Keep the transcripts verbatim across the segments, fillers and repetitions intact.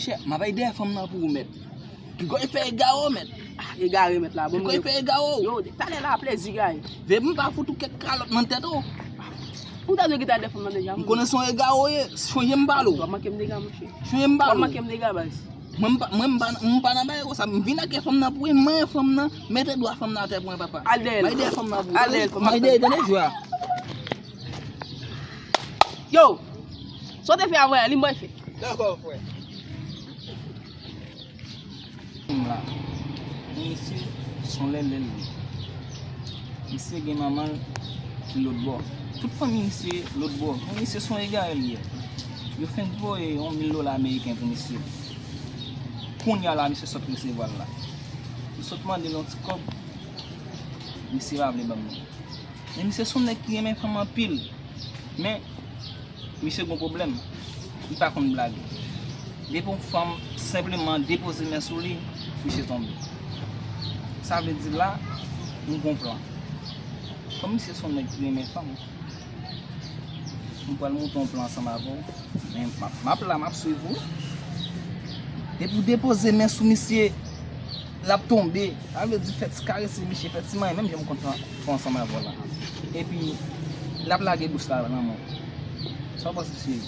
Chè, m ap bay dèyè fanm nan pou ou, mèt. Piga w fè egare w, mèt. Ah, egare, mèt la. Bon, piga w fè egare w. Yo, talè la, plezi gaye. Veye m pa fout ou kèk kalòt nan tèt ou. Ou ta dwe gentan dèyè fanm nan deja. M konnen se yon egare w ye. Chonje m pale w. W ap manke m dega, monchè. Chonje m pale w. W ap manke m dega, baz. Mwen, m pa, mwen, m pa, m pa nan bagay konsa. M vin ak fanm nan pou ou, m manyen fanm nan. Mete dwa fanm nan atè pou mwen, papa. Al dèyè l. Bay dèyè fanm nan pou ou. Al dèyè l. Bay dèyè, tande, jwa. Yo! Sa w te fè avè a, li m bay fè. Dakò, frè. M la. Misye, se yon lèlè l ye. Misye gen manman l ki lòt bò. Tout fanmi misye lòt bò. Men misye se yon egare l ye. Yo fenk voye yon mil dola ameriken pou misye. Kounye a la, misye sot resevwa l la. M sot mande l yon ti kòb. Misye pa vle ban m li. Men misye se yon nèg ki renmen fanm anpil. Men, misye gon pwoblèm. Li pa konn blage. Depi yon fanm senpleman depoze men sou li, misye tonbe. Sa vle di la, m gon plan. Kòm misye se yon nèg ki renmen fanm, m pral monte yon plan ansanm avè w. Men m ap, m ap la, m ap swiv ou. Depi w depoze men sou misye, l ap tonbe. Sa vle di, fè ti karese misye, fè ti manyen, menm jan m konn fè ansanm avè w la. Epi, l ap lage bous la nan men w. Sa w panse, cheri?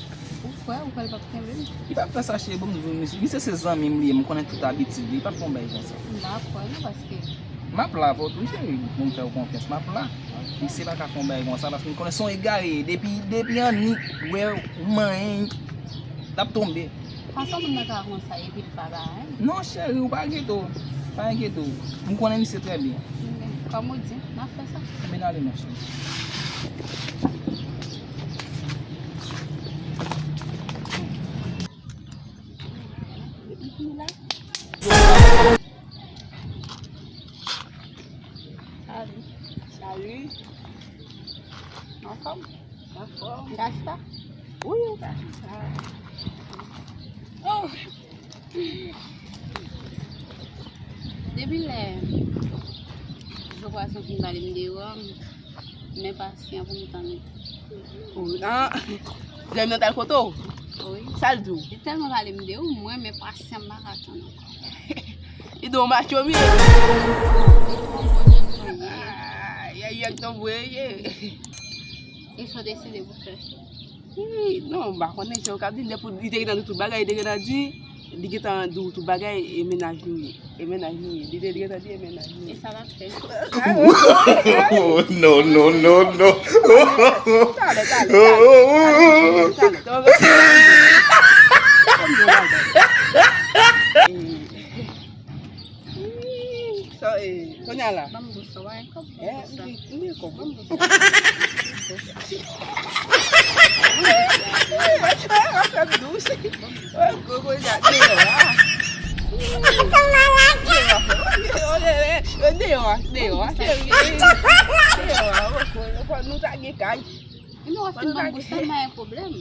Ou kwè, ou kwè l p ap kenbe m? Li p ap fè sa, cheri, ban m di w, misye, misye se zanmi m li ye, m konnen tout abitid li, li p ap fè yon bagay konsa. M pa kwè non, paske m ap la avè w tou, cheri, pou m fè w konfyans, m ap la. Misye pa ka fè yon bagay konsa, paske m konnen se yon egare, depi, depi annik wè w manyen, l ap tonbe. Fason moun nan ka konsa epi l pa bay. Non, cheri, ou pa enkyete w. Pa enkyete w. M konnen misye trè byen. Kòm ou di, n ap fè sa. Ebyen, n ale, ma cheri. Salut. Salut. Anfòm? Anfòm. Gasta? Wi, gasta. Oh. Depi lè Zo Pwason fin pale m de ou, m enpasyan pou m tann ou. Ou nan, zanmi nan t al kote w? Wi. Sa l di w? Li tèlman pale m de ou, mwen m enpasyan, m pa ka tann ankò. Li di w macho m ye. Li di w macho m ye. Ah, yè yè k tonbe ye. E sa w deside pou fè? Wi, non, m pa konnen, se ou k ap di, depi li te gentan di tout bagay, li te gentan di, li gentan di w tout bagay, e mennaj nou ye, e mennaj nou ye, li te gentan di e mennaj nou ye. E sa l ap fè? No, no, no, no. Talè, talè, talè, talè, talè, talè. Sa, e, kounye a la. Ban m bous la, w pa gen kòb, ban m bous la. M gen kòb. Ban m bous la. Wi, wi, wi, wi, wi, fè m dous. Wi, gogo, ja, deyò a. Deyò a, deyò a, deyò a, serye. Deyò a, nou ta gen kay. Epi w ap fin ban m bous la, m pa gen pwoblèm.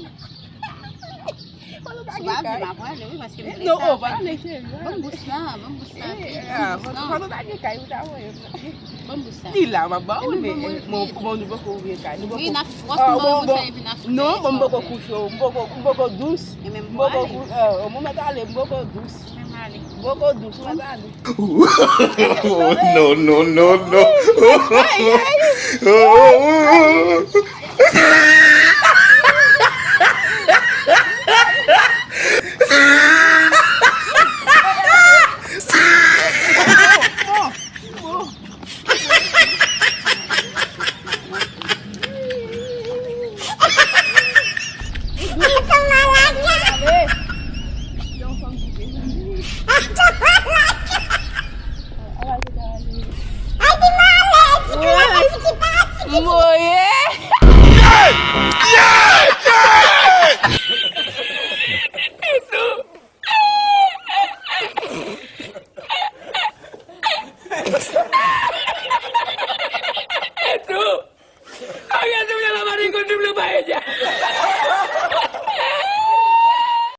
Si w pa vle, m ap prale, wi, paske m vle sa. Non, ou pa ale, cheri. Ban m bous la, ban m bous la, vit, ban m bous la. Ban m bous la. Li la, m ap ba ou, men bon, nou poko ouvri kay. Wi, n ap, w ap fin ban mwen bous la, epi n ap fè. Non, bon, m poko kouche, m poko, m poko dous. M poko kouche, m mèt ale, m poko dous. M poko dous, m mèt ale. No, no, no, no.